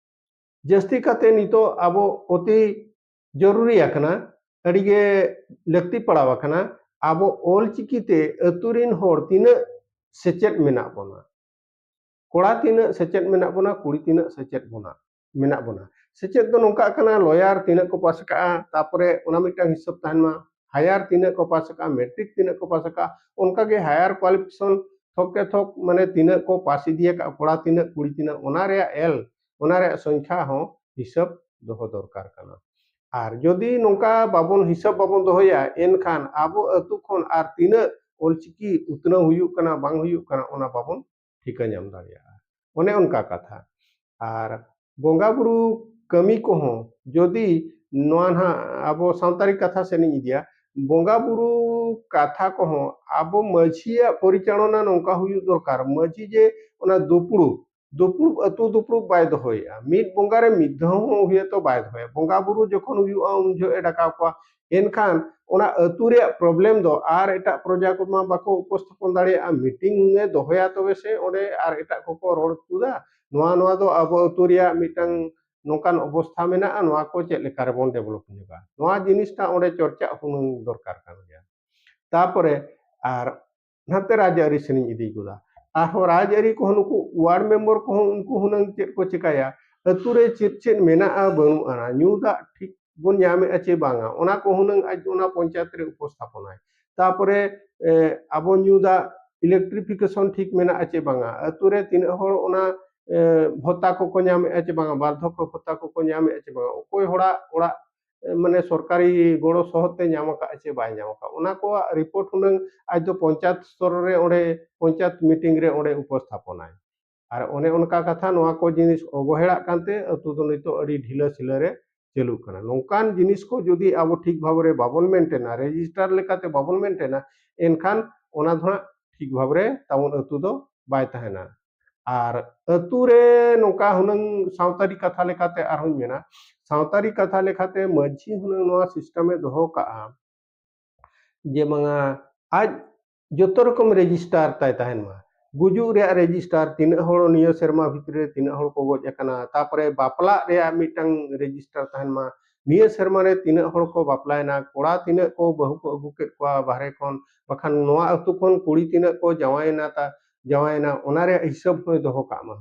ᱡᱟᱹᱥᱛᱤ ᱠᱟᱛᱮ ᱱᱤᱛᱚᱜ ᱟᱵᱚ ᱚᱛᱤ ᱡᱚᱨᱩᱨᱤ ᱟᱠᱟᱱᱟ, ᱟᱹᱰᱤᱜᱮ ᱞᱟᱹᱠᱛᱤ ᱯᱟᱲᱟᱣ ᱟᱠᱟᱱᱟ, ᱟᱵᱚ ᱚᱞᱪᱤᱠᱤ ᱛᱮ ᱟᱹᱛᱩ ᱨᱤᱱ ᱦᱚᱲ ᱛᱤᱱᱟᱹᱜ ᱥᱮᱪᱮᱫ ᱢᱮᱱᱟᱜ ᱵᱚᱱᱟ, ᱠᱚᱲᱟ ᱛᱤᱱᱟᱹᱜ ᱥᱮᱪᱮᱫ ᱢᱮᱱᱟᱜ ᱵᱚᱱᱟ, ᱠᱩᱲᱤ ᱛᱤᱱᱟᱹᱜ ᱥᱮᱪᱮᱫ ᱵᱚᱱᱟ, ᱢᱮᱱᱟᱜ ᱵᱚᱱᱟ᱾ ᱥᱮᱪᱮᱫ ᱫᱚ ᱱᱚᱝᱠᱟᱜ ᱠᱟᱱᱟ, ᱞᱚᱭᱟᱨ ᱛᱤᱱᱟᱹᱜ ᱠᱚ ᱯᱟᱥ ᱟᱠᱟᱜᱼᱟ, ᱛᱟᱯᱚᱨᱮ ᱚᱱᱟ ᱢᱤᱫᱴᱟᱝ ᱦᱤᱥᱟᱹᱵ ᱛᱟᱦᱮᱱ ᱢᱟ, ᱦᱟᱭᱟᱨ ᱛᱤᱱᱟᱹᱜ ᱠᱚ ᱯᱟᱥ ᱟᱠᱟᱜᱼᱟ, ᱢᱮᱴᱨᱤᱠ ᱛᱤᱱᱟᱹᱜ ᱠᱚ ᱯᱟᱥ ᱟᱠᱟᱜᱼᱟ, ᱚᱱᱠᱟᱜᱮ ᱦᱟᱭᱟᱨ ᱠᱳᱣᱟᱞᱤᱯᱷᱤᱠᱮᱥᱚᱱ ᱛᱷᱚᱠ ᱠᱮ ᱛᱷᱚᱠ, ᱢᱟᱱᱮ ᱛᱤᱱᱟᱹᱜ ᱠᱚ ᱯᱟᱥ ᱤᱫᱤ ᱟᱠᱟᱫᱼᱟ, ᱠᱚᱲᱟ ᱛᱤᱱᱟᱹᱜ, ᱠᱩᱲᱤ ᱛᱤᱱᱟᱹᱜ, ᱚᱱᱟ ᱨᱮᱭᱟᱜ ᱮᱞ, ᱚᱱᱟ ᱨᱮᱭᱟᱜ ᱥᱚᱝᱠᱷᱟ ᱦᱚᱸ ᱦᱤᱥᱟᱹᱵ ᱫᱚᱦᱚ ᱫᱚᱨᱠᱟᱨ ᱠᱟᱱᱟ᱾ ᱟᱨ ᱡᱩᱫᱤ ᱱᱚᱝᱠᱟ ᱵᱟᱵᱚᱱ ᱦᱤᱥᱟᱹᱵ ᱵᱟᱵᱚᱱ ᱫᱚᱦᱚᱭᱟ, ᱮᱱᱠᱷᱟᱱ ᱟᱵᱚ ᱟᱹᱛᱩ ᱠᱷᱚᱱ ᱟᱨ ᱛᱤᱱᱟᱹᱜ ᱚᱞᱪᱤᱠᱤ ᱩᱛᱱᱟᱹᱣ ᱦᱩᱭᱩᱜ ᱠᱟᱱᱟ, ᱵᱟᱝ ᱦᱩᱭᱩᱜ ᱠᱟᱱᱟ, ᱚᱱᱟ ᱵᱟᱵᱚᱱ ᱴᱷᱤᱠᱟᱹ ᱧᱟᱢ ᱫᱟᱲᱮᱭᱟᱜᱼᱟ᱾ ᱚᱱᱮ ᱚᱱᱠᱟ ᱠᱟᱛᱷᱟ᱾ ᱟᱨ ᱵᱚᱸᱜᱟ ᱵᱩᱨᱩ ᱠᱟᱹᱢᱤ ᱠᱚᱦᱚᱸ ᱡᱩᱫᱤ ᱱᱚᱣᱟ ᱱᱟᱦᱟᱜ ᱟᱵᱚ ᱥᱟᱱᱛᱟᱲᱤ ᱠᱟᱛᱷᱟ ᱥᱮᱫ ᱤᱧ ᱤᱫᱤᱭᱟ, ᱵᱚᱸᱜᱟ ᱵᱩᱨᱩ ᱠᱟᱛᱷᱟ ᱠᱚᱦᱚᱸ ᱟᱵᱚ ᱢᱟᱹᱡᱷᱤᱭᱟᱜ ᱯᱚᱨᱤᱪᱟᱞᱚᱱᱟ ᱱᱚᱝᱠᱟ ᱦᱩᱭᱩᱜ ᱫᱚᱨᱠᱟᱨ, ᱢᱟᱹᱡᱷᱤ ᱡᱮ ᱚᱱᱟ ᱫᱩᱯᱲᱩᱵ, ᱫᱩᱯᱲᱩᱵ, ᱟᱹᱛᱩ ᱫᱩᱯᱲᱩᱵ ᱵᱟᱭ ᱫᱚᱦᱚᱭᱮᱫᱼᱟ, ᱢᱤᱫ ᱵᱚᱸᱜᱟ ᱨᱮ ᱢᱤᱫ ᱫᱷᱟᱣ ᱦᱚᱸ ᱦᱩᱭᱟᱹᱛᱚ ᱵᱟᱭ ᱫᱚᱦᱚᱭᱟ᱾ ᱵᱚᱸᱜᱟ ᱵᱩᱨᱩ ᱡᱚᱠᱷᱚᱱ ᱦᱩᱭᱩᱜᱼᱟ, ᱩᱱ ᱡᱚᱦᱚᱜ ᱮ ᱰᱟᱠᱟᱣ ᱠᱚᱣᱟ᱾ ᱮᱱᱠᱷᱟᱱ ᱚᱱᱟ ᱟᱹᱛᱩ ᱨᱮᱭᱟᱜ ᱯᱨᱚᱵᱞᱮᱢ ᱫᱚ ᱟᱨ ᱮᱴᱟᱜ ᱯᱨᱚᱡᱟ ᱠᱚᱢᱟ ᱵᱟᱠᱚ ᱩᱯᱚᱥᱛᱷᱟᱯᱚᱱ ᱫᱟᱲᱮᱭᱟᱜᱼᱟ, ᱢᱤᱴᱤᱝ ᱮ ᱫᱚᱦᱚᱭᱟ ᱛᱚᱵᱮ ᱥᱮ ᱚᱸᱰᱮ ᱟᱨ ᱮᱴᱟᱜ ᱠᱚᱠᱚ ᱨᱚᱲ ᱛᱩᱫᱟ᱾ ᱱᱚᱣᱟ, ᱱᱚᱣᱟ ᱫᱚ ᱟᱵᱚ ᱟᱹᱛᱩ ᱨᱮᱭᱟᱜ ᱢᱤᱫᱴᱟᱝ ᱱᱚᱝᱠᱟᱱ ᱚᱵᱚᱥᱛᱷᱟ ᱢᱮᱱᱟᱜᱼᱟ, ᱱᱚᱣᱟ ᱠᱚ ᱪᱮᱫ ᱞᱮᱠᱟ ᱨᱮᱵᱚᱱ ᱰᱮᱵᱷᱞᱚᱯ ᱧᱚᱜᱟ, ᱱᱚᱣᱟ ᱡᱤᱱᱤᱥᱴᱟ ᱚᱸᱰᱮ ᱪᱚᱨᱪᱟ ᱦᱩᱱᱟᱹᱝ ᱫᱚᱨᱠᱟᱨ ᱠᱟᱱ ᱜᱮᱭᱟ᱾ ᱛᱟᱯᱚᱨᱮ ᱟᱨ ᱱᱟᱛᱮ ᱨᱟᱡᱽᱟᱹᱨᱤ ᱥᱮᱱᱤᱧ ᱤᱫᱤ ᱜᱚᱫᱟ᱾ ᱟᱨᱦᱚᱸ ᱨᱟᱡᱽᱟᱹᱨᱤ ᱠᱚᱦᱚᱸ ᱱᱩᱠᱩ ᱣᱟᱨᱰ ᱢᱮᱢᱵᱚᱨ ᱠᱚᱦᱚᱸ ᱩᱱᱠᱩ ᱦᱩᱱᱟᱹᱝ ᱪᱮᱫ ᱠᱚ ᱪᱮᱠᱟᱭᱟ, ᱟᱹᱛᱩ ᱨᱮ ᱪᱮᱫ ᱪᱮᱫ ᱢᱮᱱᱟᱜᱼᱟ ᱵᱟᱹᱱᱩᱜᱼᱟ, ᱧᱩ ᱫᱟᱜ ᱴᱷᱤᱠ ᱵᱚᱱ ᱧᱟᱢᱮᱫᱼᱟ ᱪᱮ ᱵᱟᱝᱟ, ᱚᱱᱟ ᱠᱚ ᱦᱩᱱᱟᱹᱝ ᱟᱡ ᱚᱱᱟ ᱯᱚᱧᱪᱟᱭᱮᱛ ᱨᱮ ᱩᱯᱚᱥᱛᱷᱟᱯᱚᱱᱟᱭ᱾ ᱛᱟᱯᱚᱨᱮ ᱮ, ᱟᱵᱚ ᱧᱩ ᱫᱟᱜ, ᱤᱞᱮᱠᱴᱨᱤᱯᱷᱤᱠᱮᱥᱚᱱ ᱴᱷᱤᱠ ᱢᱮᱱᱟᱜᱼᱟ ᱪᱮ ᱵᱟᱝᱟ, ᱟᱹᱛᱩ ᱨᱮ ᱛᱤᱱᱟᱹᱜ ᱦᱚᱲ ᱚᱱᱟ ᱮ, ᱵᱷᱚᱛᱟ ᱠᱚᱠᱚ ᱧᱟᱢᱮᱫᱼᱟ ᱪᱮ ᱵᱟᱝᱟ, ᱵᱟᱨᱫᱷᱚᱠᱠᱚ ᱵᱷᱚᱛᱟ ᱠᱚᱠᱚ ᱧᱟᱢᱮᱫᱼᱟ ᱪᱮ ᱵᱟᱝᱟ, ᱚᱠᱚᱭ ᱦᱚᱲᱟᱜ ᱚᱲᱟᱜ ᱮ, ᱢᱟᱱᱮ ᱥᱚᱨᱠᱟᱨᱤ ᱜᱚᱲᱚ ᱥᱚᱦᱚᱫ ᱛᱮ ᱧᱟᱢ ᱟᱠᱟᱫᱼᱟ ᱪᱮ ᱵᱟᱭ ᱧᱟᱢ ᱟᱠᱟᱫᱼᱟ, ᱚᱱᱟ ᱠᱚᱣᱟᱜ ᱨᱤᱯᱳᱨᱴ ᱦᱩᱱᱟᱹᱝ ᱟᱡ ᱫᱚ ᱯᱚᱧᱪᱟᱭᱮᱛ ᱥᱛᱚᱨ ᱨᱮ ᱚᱸᱰᱮ ᱯᱚᱧᱪᱟᱭᱮᱛ ᱢᱤᱴᱤᱝ ᱨᱮ ᱚᱸᱰᱮ ᱩᱯᱚᱥᱛᱷᱟᱯᱚᱱᱟᱭ᱾ ᱟᱨ ᱚᱱᱮ ᱚᱱᱠᱟ ᱠᱟᱛᱷᱟ, ᱱᱚᱣᱟ ᱠᱚ ᱡᱤᱱᱤᱥ ᱚᱵᱚᱦᱮᱲᱟᱜ ᱠᱟᱱᱛᱮ ᱟᱹᱛᱩ ᱫᱚ ᱱᱤᱛᱚᱜ ᱟᱹᱰᱤ ᱰᱷᱤᱞᱟᱹ ᱥᱤᱞᱟᱹ ᱨᱮ ᱪᱟᱹᱞᱩᱜ ᱠᱟᱱᱟ᱾ ᱱᱚᱝᱠᱟᱱ ᱡᱤᱱᱤᱥ ᱠᱚ ᱡᱩᱫᱤ ᱟᱵᱚ ᱴᱷᱤᱠ ᱵᱷᱟᱵᱽ ᱨᱮ ᱵᱟᱵᱚᱱ ᱢᱮᱱᱴᱮᱱᱟ, ᱨᱮᱡᱤᱥᱴᱟᱨ ᱞᱮᱠᱟᱛᱮ ᱵᱟᱵᱚᱱ ᱢᱮᱱᱴᱮᱱᱟ, ᱮᱱᱠᱷᱟᱱ ᱚᱱᱟ ᱫᱚ ᱦᱟᱸᱜ ᱴᱷᱤᱠ ᱵᱷᱟᱵᱽ ᱨᱮ ᱛᱟᱵᱚᱱ ᱟᱹᱛᱩ ᱫᱚ ᱵᱟᱭ ᱛᱟᱦᱮᱱᱟ᱾ ᱟᱨ ᱟᱹᱛᱩ ᱨᱮ ᱱᱚᱝᱠᱟ ᱦᱩᱱᱟᱹᱝ ᱥᱟᱶᱛᱟᱨᱤ ᱠᱟᱛᱷᱟ ᱞᱮᱠᱟᱛᱮ ᱟᱨᱦᱚᱸᱧ ᱢᱮᱱᱟ, ᱥᱟᱶᱛᱟᱨᱤ ᱠᱟᱛᱷᱟ ᱞᱮᱠᱟᱛᱮ ᱢᱟᱹᱡᱷᱤ ᱦᱩᱱᱟᱹᱝ ᱱᱚᱣᱟ ᱥᱤᱥᱴᱮᱢᱮ ᱫᱚᱦᱚ ᱠᱟᱜᱼᱟ ᱡᱮ ᱵᱟᱝᱟ ᱟᱡ ᱡᱚᱛᱚ ᱨᱚᱠᱚᱢ ᱨᱮᱡᱤᱥᱴᱟᱨ ᱛᱟᱭ ᱛᱟᱦᱮᱱ ᱢᱟ᱾ ᱜᱩᱡᱩᱜ ᱨᱮᱭᱟᱜ ᱨᱮᱡᱤᱥᱴᱟᱨ, ᱛᱤᱱᱟᱹᱜ ᱦᱚᱲ ᱱᱤᱭᱟᱹ ᱥᱮᱨᱢᱟ ᱵᱷᱤᱛᱨᱤ ᱨᱮ ᱛᱤᱱᱟᱹᱜ ᱦᱚᱲ ᱠᱚ ᱜᱚᱡ ᱟᱠᱟᱱᱟ, ᱛᱟᱯᱚᱨᱮ ᱵᱟᱯᱞᱟᱜ ᱨᱮᱭᱟᱜ ᱢᱤᱫᱴᱟᱝ ᱨᱮᱡᱤᱥᱴᱟᱨ ᱛᱟᱦᱮᱱ ᱢᱟ, ᱱᱤᱭᱟᱹ ᱥᱮᱨᱢᱟ ᱨᱮ ᱛᱤᱱᱟᱹᱜ ᱦᱚᱲ ᱠᱚ ᱵᱟᱯᱞᱟᱭᱮᱱᱟ, ᱠᱚᱲᱟ ᱛᱤᱱᱟᱹᱜ ᱠᱚ ᱵᱟᱹᱦᱩ ᱠᱚ ᱟᱹᱜᱩ ᱠᱮᱫ ᱠᱚᱣᱟ ᱵᱟᱦᱨᱮ ᱠᱷᱚᱱ, ᱵᱟᱠᱷᱟᱱ ᱱᱚᱣᱟ ᱟᱹᱛᱩ ᱠᱷᱚᱱ ᱠᱩᱲᱤ ᱛᱤᱱᱟᱹᱜ ᱠᱚ ᱡᱟᱶᱟᱭᱮᱱᱟ, ᱛᱟ-, ᱡᱟᱶᱟᱭᱮᱱᱟ, ᱚᱱᱟ ᱨᱮᱭᱟᱜ ᱦᱤᱥᱟᱹᱵ ᱦᱚᱸᱭ ᱫᱚᱦᱚ ᱠᱟᱜ ᱢᱟ᱾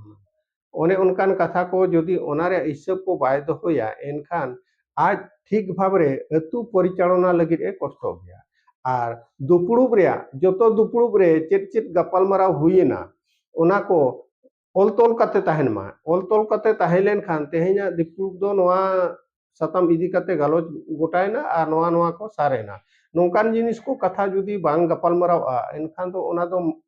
ᱚᱱᱮ ᱚᱱᱠᱟᱱ ᱠᱟᱛᱷᱟ ᱠᱚ ᱡᱩᱫᱤ ᱚᱱᱟ ᱨᱮᱭᱟᱜ ᱦᱤᱥᱟᱹᱵ ᱠᱚ ᱵᱟᱭ ᱫᱚᱦᱚᱭᱟ, ᱮᱱᱠᱷᱟᱱ ᱟᱡ ᱴᱷᱤᱠ ᱵᱷᱟᱵᱽ ᱨᱮ ᱟᱹᱛᱩ ᱯᱚᱨᱤᱪᱟᱞᱚᱱᱟ ᱞᱟᱹᱜᱤᱫ ᱮ ᱠᱚᱥᱴᱚᱜ ᱜᱮᱭᱟ᱾ ᱟᱨ ᱫᱩᱯᱲᱩᱵ ᱨᱮᱭᱟᱜ, ᱡᱚᱛᱚ ᱫᱩᱯᱲᱩᱵ ᱨᱮ ᱪᱮᱫ ᱪᱮᱫ ᱜᱟᱯᱟᱞᱢᱟᱨᱟᱣ ᱦᱩᱭᱮᱱᱟ, ᱚᱱᱟ ᱠᱚ ᱚᱞ ᱛᱚᱞ ᱠᱟᱛᱮ ᱛᱟᱦᱮᱱ ᱢᱟ᱾ ᱚᱞ ᱛᱚᱞ ᱠᱟᱛᱮ ᱛᱟᱦᱮᱸ ᱞᱮᱱᱠᱷᱟᱱ ᱛᱮᱦᱮᱧᱟᱜ ᱫᱩᱯᱲᱩᱵ ᱫᱚ ᱱᱚᱣᱟ ᱥᱟᱛᱟᱢ ᱤᱫᱤ ᱠᱟᱛᱮ ᱜᱟᱞᱚᱪ ᱜᱚᱴᱟᱭᱮᱱᱟ ᱟᱨ ᱱᱚᱣᱟ ᱱᱚᱣᱟ ᱠᱚ ᱥᱟᱨᱮᱱᱟ᱾ ᱱᱚᱝᱠᱟᱱ ᱡᱤᱱᱤᱥ ᱠᱚ ᱠᱟᱛᱷᱟ ᱡᱩᱫᱤ ᱵᱟᱝ ᱜᱟᱯᱟᱞᱢᱟᱨᱟᱣᱼᱟ, ᱮᱱᱠᱷᱟᱱ ᱫᱚ ᱚᱱᱟ ᱫᱚ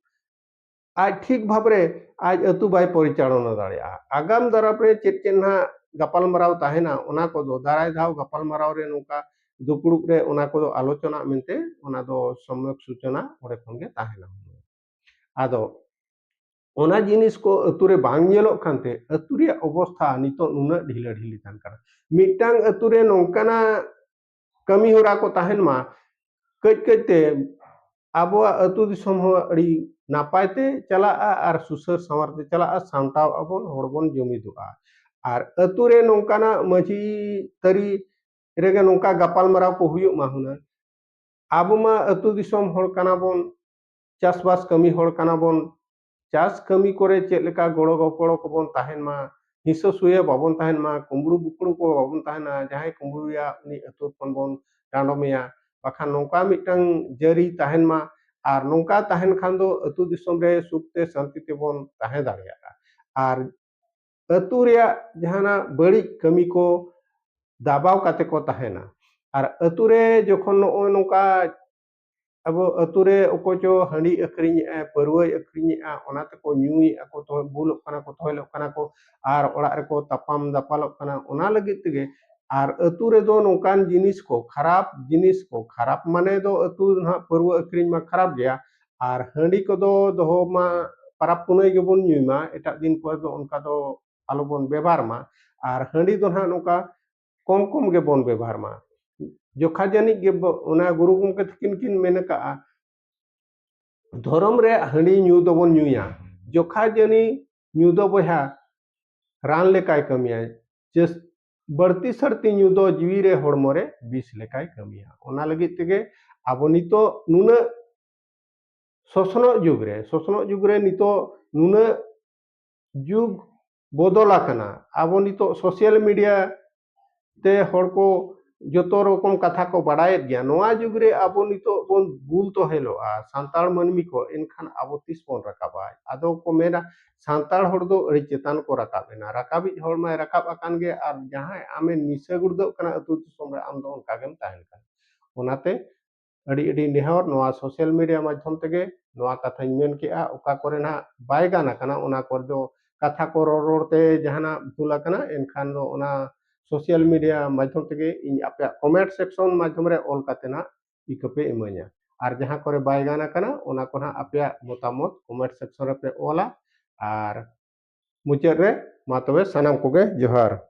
ᱟᱡ ᱴᱷᱤᱠ ᱵᱷᱟᱵᱽ ᱨᱮ ᱟᱡ ᱟᱹᱛᱩ ᱵᱟᱭ ᱯᱚᱨᱤᱪᱟᱞᱚᱱᱟ ᱫᱟᱲᱮᱭᱟᱜᱼᱟ᱾ ᱟᱜᱟᱢ ᱫᱟᱨᱟᱢ ᱨᱮ ᱪᱮᱫ ᱪᱮᱫ ᱱᱟᱦᱟᱜ ᱜᱟᱯᱟᱞᱢᱟᱨᱟᱣ ᱛᱟᱦᱮᱱᱟ, ᱚᱱᱟ ᱠᱚᱫᱚ ᱫᱟᱨᱟᱭ ᱫᱷᱟᱣ ᱜᱟᱯᱟᱞᱢᱟᱨᱟᱣ ᱨᱮ ᱱᱚᱝᱠᱟ ᱫᱩᱯᱲᱩᱵ ᱨᱮ ᱚᱱᱟ ᱠᱚᱫᱚ ᱟᱞᱳᱪᱚᱱᱟᱜ ᱢᱮᱱᱛᱮ ᱚᱱᱟ ᱫᱚ ᱥᱚᱢᱭᱚᱠ ᱥᱩᱪᱚᱱᱟ ᱚᱸᱰᱮ ᱠᱷᱚᱱ ᱜᱮ ᱛᱟᱦᱮᱱᱟ᱾ ᱟᱫᱚ ᱚᱱᱟ ᱡᱤᱱᱤᱥ ᱠᱚ ᱟᱹᱛᱩ ᱨᱮ ᱵᱟᱝ ᱧᱮᱞᱚᱜ ᱠᱟᱱᱛᱮ ᱟᱹᱛᱩ ᱨᱮᱭᱟᱜ ᱚᱵᱚᱥᱛᱷᱟ ᱱᱤᱛᱚᱜ ᱱᱩᱱᱟᱹᱜ ᱰᱷᱤᱞᱟᱹ ᱰᱷᱤᱞᱤ ᱛᱟᱦᱮᱱ ᱠᱟᱱᱟ᱾ ᱢᱤᱫᱴᱟᱝ ᱟᱹᱛᱩ ᱨᱮ ᱱᱚᱝᱠᱟᱱᱟᱜ ᱠᱟᱹᱢᱤ ᱦᱚᱨᱟ ᱠᱚ ᱛᱟᱦᱮᱱ ᱢᱟ, ᱠᱟᱹᱡ ᱠᱟᱹᱡ ᱛᱮ ᱟᱵᱚᱣᱟᱜ ᱟᱹᱛᱩ ᱫᱤᱥᱚᱢ ᱦᱚᱸ ᱟᱹᱰᱤ ᱱᱟᱯᱟᱭ ᱛᱮ ᱪᱟᱞᱟᱜᱼᱟ ᱟᱨ ᱥᱩᱥᱟᱹᱨ ᱥᱟᱶᱟᱨ ᱛᱮ ᱪᱟᱞᱟᱜᱼᱟ, ᱥᱟᱢᱴᱟᱣ ᱟᱵᱚᱱ, ᱦᱚᱲ ᱵᱚᱱ ᱡᱩᱢᱤᱫᱚᱜᱼᱟ᱾ ᱟᱨ ᱟᱹᱛᱩ ᱨᱮ ᱱᱚᱝᱠᱟᱱᱟᱜ ᱢᱟᱹᱡᱷᱤ ᱛᱟᱹᱨᱤ ᱨᱮᱜᱮ ᱱᱚᱝᱠᱟ ᱜᱟᱯᱟᱞᱢᱟᱨᱟᱣ ᱠᱚ ᱦᱩᱭᱩᱜ ᱢᱟ ᱦᱩᱱᱟᱹᱝ᱾ ᱟᱵᱚ ᱢᱟ ᱟᱹᱛᱩ ᱫᱤᱥᱚᱢ ᱦᱚᱲ ᱠᱟᱱᱟ ᱵᱚᱱ, ᱪᱟᱥᱵᱟᱥ ᱠᱟᱹᱢᱤ ᱦᱚᱲ ᱠᱟᱱᱟ ᱵᱚᱱ, ᱪᱟᱥ ᱠᱟᱹᱢᱤ ᱠᱚᱨᱮ ᱪᱮᱫ ᱞᱮᱠᱟ ᱜᱚᱲᱚ ᱜᱚᱯᱚᱲᱚ ᱠᱚᱵᱚᱱ ᱛᱟᱦᱮᱱ ᱢᱟ, ᱦᱤᱸᱥᱟᱹ ᱥᱩᱭᱟᱹ ᱵᱟᱵᱚᱱ ᱛᱟᱦᱮᱱ ᱢᱟ, ᱠᱩᱢᱵᱽᱲᱩ ᱵᱩᱠᱲᱩ ᱠᱚ ᱵᱟᱵᱚᱱ ᱛᱟᱦᱮᱱᱟ, ᱡᱟᱦᱟᱸᱭ ᱠᱩᱢᱵᱽᱲᱩᱭᱟ ᱩᱱᱤ ᱟᱹᱛᱩ ᱠᱷᱚᱱ ᱵᱚᱱ ᱰᱟᱸᱰᱚᱢᱮᱭᱟ, ᱵᱟᱠᱷᱟᱱ ᱱᱚᱝᱠᱟ ᱢᱤᱫᱴᱟᱝ ᱡᱟᱹᱨᱤ ᱛᱟᱦᱮᱱ ᱢᱟ᱾ ᱟᱨ ᱱᱚᱝᱠᱟ ᱛᱟᱦᱮᱱ ᱠᱷᱟᱱ ᱫᱚ ᱟᱹᱛᱩ ᱫᱤᱥᱚᱢ ᱨᱮ ᱥᱩᱠ ᱛᱮ ᱥᱟᱱᱛᱤ ᱛᱮᱵᱚᱱ ᱛᱟᱦᱮᱸ ᱫᱟᱲᱮᱭᱟᱜᱼᱟ᱾ ᱟᱨ ᱟᱹᱛᱩ ᱨᱮᱭᱟᱜ ᱡᱟᱦᱟᱱᱟᱜ ᱵᱟᱹᱲᱤᱡ ᱠᱟᱹᱢᱤ ᱠᱚ ᱫᱟᱵᱟᱣ ᱠᱟᱛᱮ ᱠᱚ ᱛᱟᱦᱮᱱᱟ᱾ ᱟᱨ ᱟᱹᱛᱩ ᱨᱮ ᱡᱚᱠᱷᱚᱱ ᱱᱚᱜᱼᱚᱭ ᱱᱚᱝᱠᱟ ᱟᱵᱚ ᱟᱹᱛᱩ ᱨᱮ ᱚᱠᱚᱭ ᱪᱚ ᱦᱟᱺᱰᱤ ᱟᱹᱠᱷᱨᱤᱧᱮᱜᱼᱟ, ᱯᱟᱹᱨᱣᱟᱹᱭ ᱟᱹᱠᱷᱨᱤᱧᱮᱜᱼᱟ, ᱚᱱᱟ ᱛᱮᱠᱚ ᱧᱩᱭᱮᱜᱼᱟ ᱠᱚ, ᱛᱚ-, ᱵᱩᱞᱚᱜ ᱠᱟᱱᱟ ᱠᱚ, ᱛᱚᱦᱮᱞᱚᱜ ᱠᱟᱱᱟ ᱠᱚ, ᱟᱨ ᱚᱲᱟᱜ ᱨᱮᱠᱚ ᱛᱟᱯᱟᱢ ᱫᱟᱯᱟᱞᱚᱜ ᱠᱟᱱᱟ᱾ ᱚᱱᱟ ᱞᱟᱹᱜᱤᱫ ᱛᱮᱜᱮ ᱟᱨ ᱟᱹᱛᱩ ᱨᱮᱫᱚ ᱱᱚᱝᱠᱟᱱ ᱡᱤᱱᱤᱥ ᱠᱚ, ᱠᱷᱟᱨᱟᱯ ᱡᱤᱱᱤᱥ ᱠᱚ, ᱠᱷᱟᱨᱟᱯ ᱢᱟᱱᱮ ᱫᱚ ᱟᱹᱛᱩ ᱱᱟᱦᱟᱜ ᱯᱟᱹᱨᱣᱟᱹ ᱟᱹᱠᱷᱨᱤᱧ ᱢᱟ ᱠᱷᱟᱨᱟᱯ ᱜᱮᱭᱟ, ᱟᱨ ᱦᱟᱺᱰᱤ ᱠᱚᱫᱚ ᱫᱚᱦᱚ ᱢᱟ ᱯᱟᱨᱟᱵᱽ ᱯᱩᱱᱟᱹᱭ ᱜᱮᱵᱚᱱ ᱧᱩᱭ ᱢᱟ, ᱮᱴᱟᱜ ᱫᱤᱱ ᱠᱚᱨᱮ ᱫᱚ ᱚᱱᱠᱟ ᱫᱚ ᱟᱞᱚᱵᱚᱱ ᱵᱮᱵᱷᱟᱨ ᱢᱟ᱾ ᱟᱨ ᱦᱟᱺᱰᱤ ᱫᱚ ᱱᱟᱦᱟᱜ ᱱᱚᱝᱠᱟ ᱠᱚᱢ ᱠᱚᱢ ᱜᱮᱵᱚᱱ ᱵᱮᱵᱷᱟᱨ ᱢᱟ᱾ ᱡᱚᱠᱷᱟ ᱡᱟᱹᱱᱤᱡ ᱜᱮ ᱵᱚ-, ᱚᱱᱟ ᱜᱩᱨᱩ ᱜᱚᱢᱠᱮ ᱛᱟᱹᱠᱤᱱ ᱠᱤᱱ ᱢᱮᱱ ᱟᱠᱟᱜᱼᱟ, ᱫᱷᱚᱨᱚᱢ ᱨᱮ ᱦᱟᱺᱰᱤ ᱧᱩ ᱫᱚᱵᱚᱱ ᱧᱩᱭᱟ, ᱡᱚᱠᱷᱟ ᱡᱟᱹᱱᱤ ᱧᱩ ᱫᱚ ᱵᱚᱭᱦᱟ ᱨᱟᱱ ᱞᱮᱠᱟᱭ ᱠᱟᱹᱢᱤᱭᱟ᱾ ᱡᱟᱹᱥ- ᱵᱟᱹᱲᱛᱤ ᱥᱟᱹᱲᱛᱤ ᱧᱩ ᱫᱚ ᱡᱤᱣᱤ ᱨᱮ ᱦᱚᱲᱢᱚ ᱨᱮ ᱵᱤᱥ ᱞᱮᱠᱟᱭ ᱠᱟᱹᱢᱤᱭᱟ᱾ ᱚᱱᱟ ᱞᱟᱹᱜᱤᱫ ᱛᱮᱜᱮ ᱟᱵᱚ ᱱᱤᱛᱚᱜ ᱱᱩᱱᱟᱹᱜ ᱥᱚᱥᱱᱚᱜ ᱡᱩᱜᱽ ᱨᱮ, ᱥᱚᱥᱱᱚᱜ ᱡᱩᱜᱽ ᱨᱮ ᱱᱤᱛᱚᱜ ᱱᱩᱱᱟᱹᱜ ᱡᱩᱜᱽ ᱵᱚᱫᱚᱞ ᱟᱠᱟᱱᱟ᱾ ᱟᱵᱚ ᱱᱤᱛᱚᱜ social media ᱛᱮ ᱦᱚᱲ ᱠᱚ ᱡᱚᱛᱚ ᱨᱚᱠᱚᱢ ᱠᱟᱛᱷᱟ ᱠᱚ ᱵᱟᱲᱟᱭᱮᱫ ᱜᱮᱭᱟ᱾ ᱱᱚᱣᱟ ᱡᱩᱜᱽ ᱨᱮ ᱟᱵᱚ ᱱᱤᱛᱚᱜ ᱵᱚᱱ ᱵᱩᱞ ᱛᱚᱦᱮᱞᱚᱜᱼᱟ᱾ ᱥᱟᱱᱛᱟᱲ ᱢᱟᱹᱱᱢᱤ ᱠᱚ, ᱮᱱᱠᱷᱟᱱ ᱟᱵᱚ ᱛᱤᱥ ᱵᱚᱱ ᱨᱟᱠᱟᱵᱟ? ᱟᱫᱚ ᱠᱚ ᱢᱮᱱᱟ, ᱥᱟᱱᱛᱟᱲ ᱦᱚᱲ ᱫᱚ ᱟᱹᱰᱤ ᱪᱮᱛᱟᱱ ᱠᱚ ᱨᱟᱠᱟᱵ ᱮᱱᱟ᱾ ᱨᱟᱠᱟᱵᱤᱡ ᱦᱚᱲ ᱢᱟᱭ ᱨᱟᱠᱟᱵ ᱟᱠᱟᱱ ᱜᱮ, ᱟᱨ ᱡᱟᱦᱟᱸᱭ ᱟᱢᱮ ᱱᱤᱥᱟᱹ ᱜᱩᱲᱫᱟᱹᱜ ᱠᱟᱱᱟ ᱟᱹᱛᱩ ᱫᱤᱥᱚᱢ ᱨᱮ, ᱟᱢ ᱫᱚ ᱚᱱᱠᱟ ᱜᱮᱢ ᱛᱟᱦᱮᱱ ᱠᱟᱱᱟ᱾ ᱚᱱᱟᱛᱮ ᱟᱹᱰᱤ ᱟᱹᱰᱤ ᱱᱮᱦᱚᱨ, ᱱᱚᱣᱟ social media ᱢᱟᱫᱽᱫᱷᱚᱢ ᱛᱮᱜᱮ ᱱᱚᱣᱟ ᱠᱟᱛᱷᱟᱧ ᱢᱮᱱ ᱠᱮᱜᱼᱟ᱾ ᱚᱠᱟ ᱠᱚᱨᱮ ᱱᱟᱦᱟᱜ ᱵᱟᱭ ᱜᱟᱱ ᱟᱠᱟᱱᱟ, ᱚᱱᱟ ᱠᱚᱨᱮ ᱫᱚ ᱠᱟᱛᱷᱟ ᱠᱚ ᱨᱚᱲ ᱨᱚᱲ ᱛᱮ ᱡᱟᱦᱟᱱᱟᱜ ᱵᱷᱩᱞ ᱟᱠᱟᱱᱟ, ᱮᱱᱠᱷᱟᱱ ᱫᱚ ᱚᱱᱟ social media ᱢᱟᱫᱽᱫᱷᱚᱢ ᱛᱮᱜᱮ ᱤᱧ ᱟᱯᱮᱭᱟᱜ comment section ᱢᱟᱫᱽᱫᱷᱚᱢ ᱨᱮ ᱚᱞ ᱠᱟᱛᱮ ᱱᱟᱦᱟᱜ ᱤᱠᱟᱹ ᱯᱮ ᱤᱢᱟᱹᱧᱟ᱾ ᱟᱨ ᱡᱟᱦᱟᱸ ᱠᱚᱨᱮ ᱵᱟᱭ ᱜᱟᱱ ᱟᱠᱟᱱᱟ, ᱚᱱᱟ ᱠᱚ ᱱᱟᱦᱟᱜ ᱟᱯᱮᱭᱟᱜ ᱢᱚᱛᱟᱢᱚᱛ comment section ᱨᱮᱯᱮ ᱚᱞᱟ᱾ ᱟᱨ ᱢᱩᱪᱟᱹᱫ ᱨᱮ ᱢᱟ ᱛᱚᱵᱮ ᱥᱟᱱᱟᱢ ᱠᱚᱜᱮ ᱡᱚᱦᱟᱨ᱾